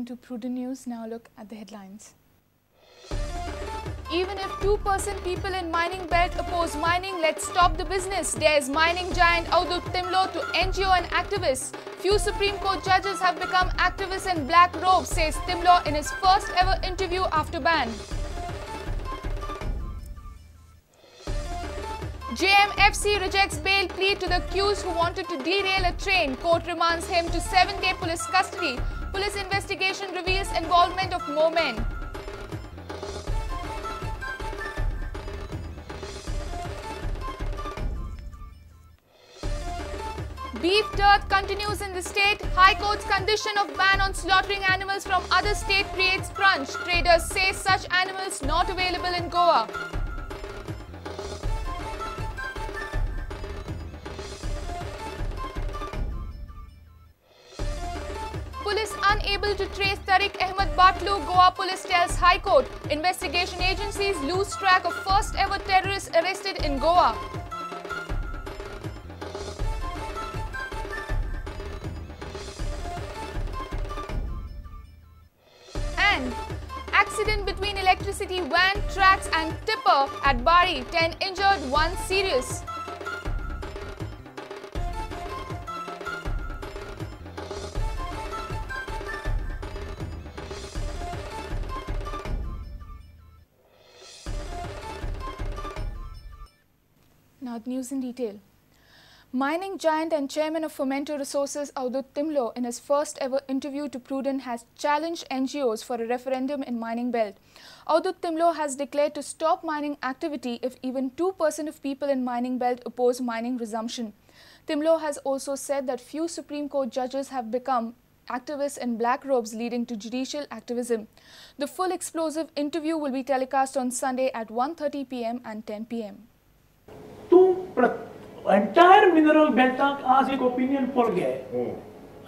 Welcome to Prudent News. Now look at the headlines. Even if 2% people in mining belt oppose mining, let's stop the business, dares mining giant Avadhoot Timlo to NGO and activists. Few Supreme Court judges have become activists in black robes, says Timlo in his first ever interview after ban. JMFC rejects bail plea to the accused who wanted to derail a train. Court remands him to 7-day police custody. Police investigation reveals involvement of more men. Beef dearth continues in the state. High Court's condition of ban on slaughtering animals from other state creates crunch. Traders say such animals not available in Goa. Police unable to trace Tariq Ahmed Batlu, Goa police tells High Court. Investigation agencies lose track of first ever terrorist arrested in Goa. And accident between electricity van, tracks and tipper at Bari. 10 injured, 1 serious. Now the news in detail. Mining giant and chairman of Fomento Resources Avadhoot Timlo in his first ever interview to Prudent has challenged NGOs for a referendum in mining belt. Avadhoot Timlo has declared to stop mining activity if even 2% of people in mining belt oppose mining resumption. Timlo has also said that few Supreme Court judges have become activists in black robes, leading to judicial activism. The full explosive interview will be telecast on Sunday at 1:30 p.m. and 10 p.m. Entire mineral बेल्टाक आज एक opinion poll घे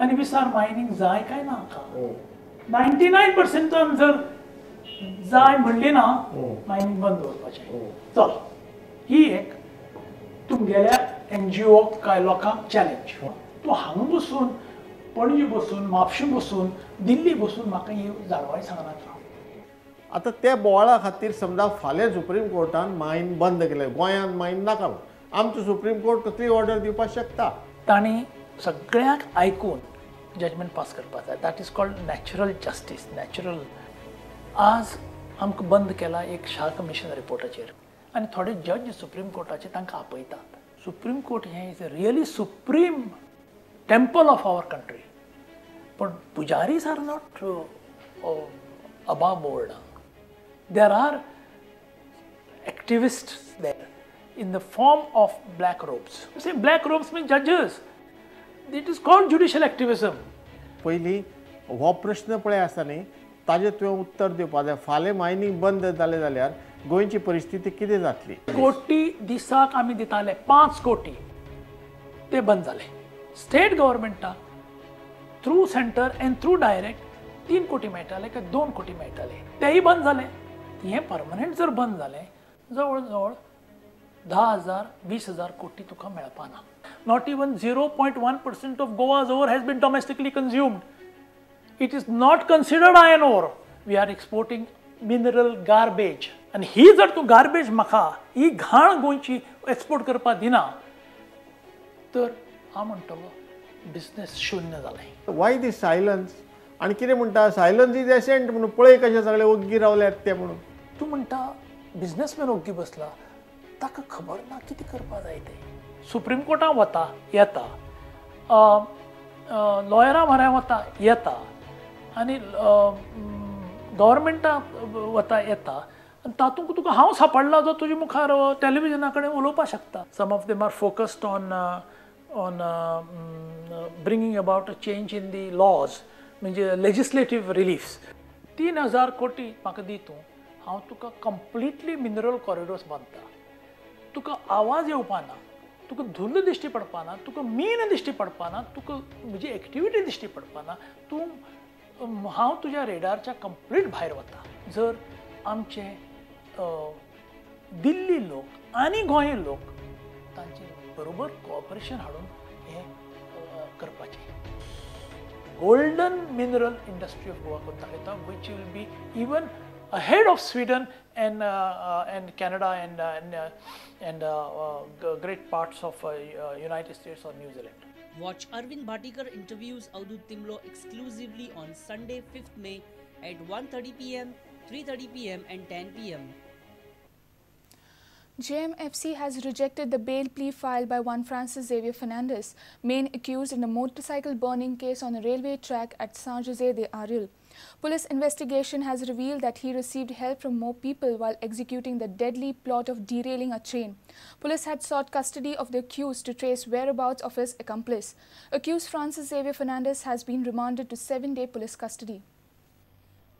आनी विसार mining जाय काय ना 99% जर जाय म्हणली ना मायनींग बंद दवरपाचें. चल ही एक तुमगेल्या एनजीओ काय लोकांक चॅलेंज. तूं हांगा बसून पणजी बसून म्हापशें बसून दिल्ली बसून म्हाका ही जाणवाय सांगनाका. आतां त्या बोवाळा खातीर समजा फाल्यां सुप्रीम कोर्टान मायन बंद केलें, गोंयांत मायन नाका, आमचो सुप्रीम कोर्ट कसली ऑर्डर दिवपाक शकता. तांणी सगळ्यांक आयकून जजमेंट पास करपाक जाय. That is called natural justice. Natural आज आमकां बंद केला एक शाह कमिशन रिपोर्टाचेर आनी थोडे जज सुप्रीम कोर्टाचे तांकां आपयतात. सुप्रीम कोर्ट हें is a really supreme temple of our country, पण pujaris are not above board. There are activists there in the form of black robes. You see, black robes mean judges. It is called judicial activism. पयलीं हो प्रश्न पळय आसा न्ही, ताजेर तुवें उत्तर दिवपाक जाय. फाल्यां मायनींग बंद जालें जाल्यार गोंयची परिस्थिती कितें जातली? कोटी दिसाक आमी दिताले 5 कोटी, ते बंद जाले. स्टेट गव्हर्मेंटाक through centre and through direct 3 कोटी मेळटाले काय 2 कोटी मेळटाले, तेय बंद जाले. हें परमनंट जर बंद जालें जवळ जवळ 10,000 20,000 कोटी तुका मेळपा ना. Not even 0.1% of Goa's ore has been domestically consumed. It is not considered iron ore. We are exporting mineral garbage. आनी ही जर तूं गार्बेज म्हाका ही घाण गोंयची एक्सपोर्ट करपाक दिना तर हांव म्हणटलो बिजनेस शून्य जालें. वाय दी सायलन्स? आनी कितें म्हणटा, सायलन्स is एसेंट म्हणून पळय कशें सगळे ओग्गी रावल्यात ते म्हणून. तूं म्हणटा बिजनेसमॅन ओग्गी बसला, ताका खबर ना कितें करपाक जाय तें. सुप्रीम कोर्टान वता येता, लॉयरा म्हऱ्यान वता येता, आनी गव्हर्मेंटा वता येता, आनी तातूंत तुका हांव सांपडला जो तुजे मुखार टॅलिविजना कडेन उलोवपाक शकता. Some of them are focused on on bringing about a change in the laws, म्हणजे लेजिस्लेटीव रिलीफ्स. 3,000 कोटी म्हाका दी तूं, हांव तुका कंप्लिटली मिनरल कॉरिडोर्स बांदता. तुका आवाज येवपा ना, तुका धुल्ल दिश्टी पडपा ना, तुका मीन दिश्टी पडपा ना, तुका म्हजी एक्टिविटी दिश्टी पडपा ना, तूं हांव तुज्या रेडारच्या कंप्लीट भायर वता. जर आमचे दिल्ली लोक आनी गोंय लोक तांचे बरोबर कॉपरेशन हाडून हें करपाचें. Golden mineral industry of Goa करून दाखयता, which will be even ahead of Sweden and Canada and great parts of United States or New Zealand. Watch Arvind Bhatikar interviews Avadhoot Timlo exclusively on Sunday 5th May at 1:30 p.m., 3:30 p.m. and 10 p.m. JMFC has rejected the bail plea filed by one Francis Xavier Fernandez, main accused in a motorcycle burning case on a railway track at San Jose de Areal. Police investigation has revealed that he received help from more people while executing the deadly plot of derailing a train. Police had sought custody of the accused to trace whereabouts of his accomplice. Accused Francis Xavier Fernandez has been remanded to 7-day police custody.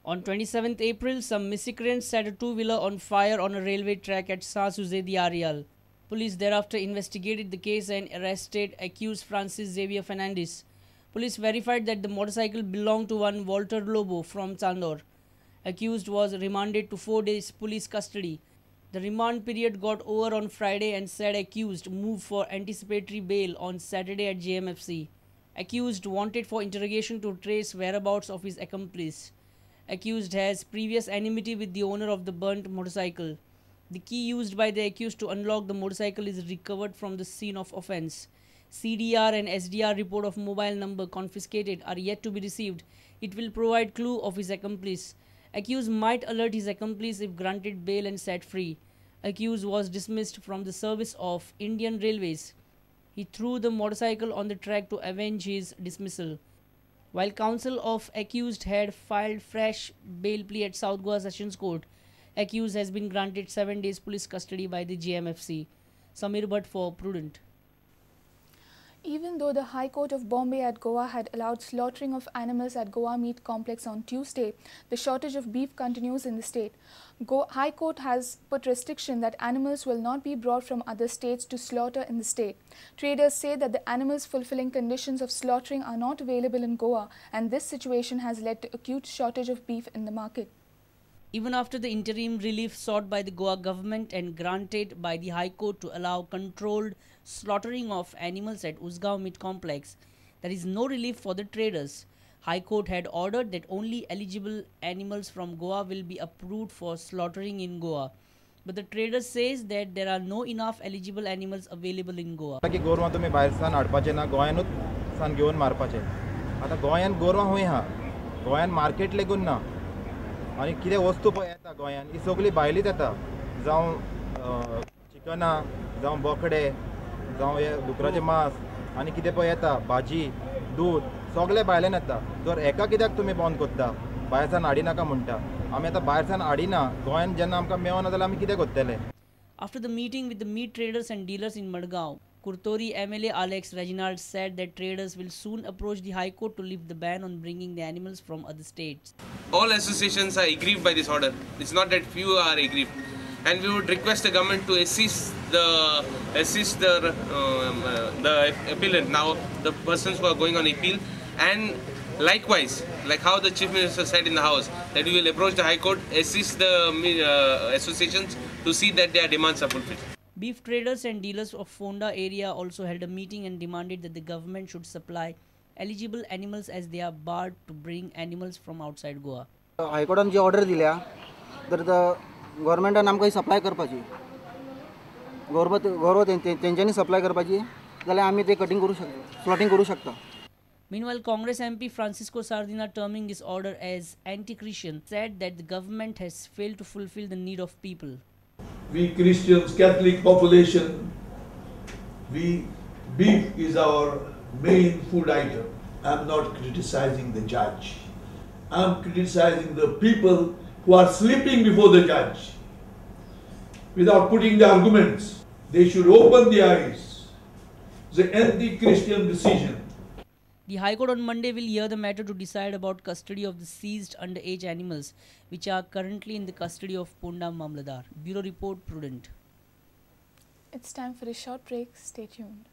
On 27th April, some miscreants set a two-wheeler on fire on a railway track at San Jose de Areal. Police thereafter investigated the case and arrested accused Francis Xavier Fernandez. Police verified that the motorcycle belonged to one Walter Lobo from Chandor. Accused was remanded to 4 days police custody. The remand period got over on Friday and said accused moved for anticipatory bail on Saturday at JMFC. Accused wanted for interrogation to trace whereabouts of his accomplice. Accused has previous enmity with the owner of the burnt motorcycle. The key used by the accused to unlock the motorcycle is recovered from the scene of offence. CDR and SDR report of mobile number confiscated are yet to be received. It will provide clue of his accomplice. Accused might alert his accomplice if granted bail and set free. Accused was dismissed from the service of Indian Railways. He threw the motorcycle on the track to avenge his dismissal. While counsel of accused had filed fresh bail plea at South Goa Sessions Court, accused has been granted 7 days police custody by the JMFC. Samir Bhatt for Prudent. Even though the High Court of Bombay at Goa had allowed slaughtering of animals at Goa Meat Complex on Tuesday, the shortage of beef continues in the state. High Court has put restriction that animals will not be brought from other states to slaughter in the state. Traders say that the animals fulfilling conditions of slaughtering are not available in Goa, and this situation has led to acute shortage of beef in the market. Even after the interim relief sought by the Goa government and granted by the High Court to allow controlled slaughtering of animals at Usgao Meat Complex, there is no relief for the traders. High Court had ordered that only eligible animals from Goa will be approved for slaughtering in Goa. But the trader says that there are no enough eligible animals available in Goa. गोरवां तुमी भायर सान हाडपाचें ना, गोंयानूच सान घेवन मारपाचें. आतां गोंयान गोरवां खंय आहा, गोंयान मार्केट लेगून ना. आनी कितें वस्तू पळय येता गोंयान ही सगळी भायलीच येता, जावं चिकनां, जावं बोकडे, जावं हे डुकराचें मांस आनी कितें पळय येता, भाजी, दूद सगळें भायल्यान येता. तर हेका कित्याक तुमी बंद करता, भायरसान हाडिनाका म्हणटा. आमी आतां भायरसान हाडिना, गोंयान जेन्ना आमकां मेळना जाल्यार आमी कितें करतले. After the meeting with the meat traders and dealers in Madgaon, Curtorim MLA Alex Reginald said that traders will soon approach the High Court to lift the ban on bringing the animals from other states. All associations are aggrieved by this order. It's not that few are aggrieved, and we would request the government to assist the appellant now, the persons who are going on appeal, and likewise, like how the Chief Minister said in the House, that we will approach the High Court, assist the associations to see that their demands are fulfilled. Beef traders and dealers of Fonda area also held a meeting and demanded that the government should supply eligible animals as they are barred to bring animals from outside Goa. हायकोर्टान ji order दिल्या तर गव्हर्मेंटान आमकां supply करपाची, गोरवां तेंच्यांनी supply करपाची जाल्यार आमी ते कटिंग करूं शकता, स्लॉटिंग करूं शकता. Meanwhile, Congress MP Francisco Sardinha, terming this order as anti-Christian, said that the government has failed to fulfill the need of people. We Christians, Catholic population, beef is our main food item. I'm not criticizing the judge. I'm criticizing the people who are sleeping before the judge without putting the arguments. They should open the eyes. The anti-Christian decision. The High Court on Monday will hear the matter to decide about custody of the seized underage animals, which are currently in the custody of Ponda Mamladar. Bureau Report, Prudent. It's time for a short break. Stay tuned.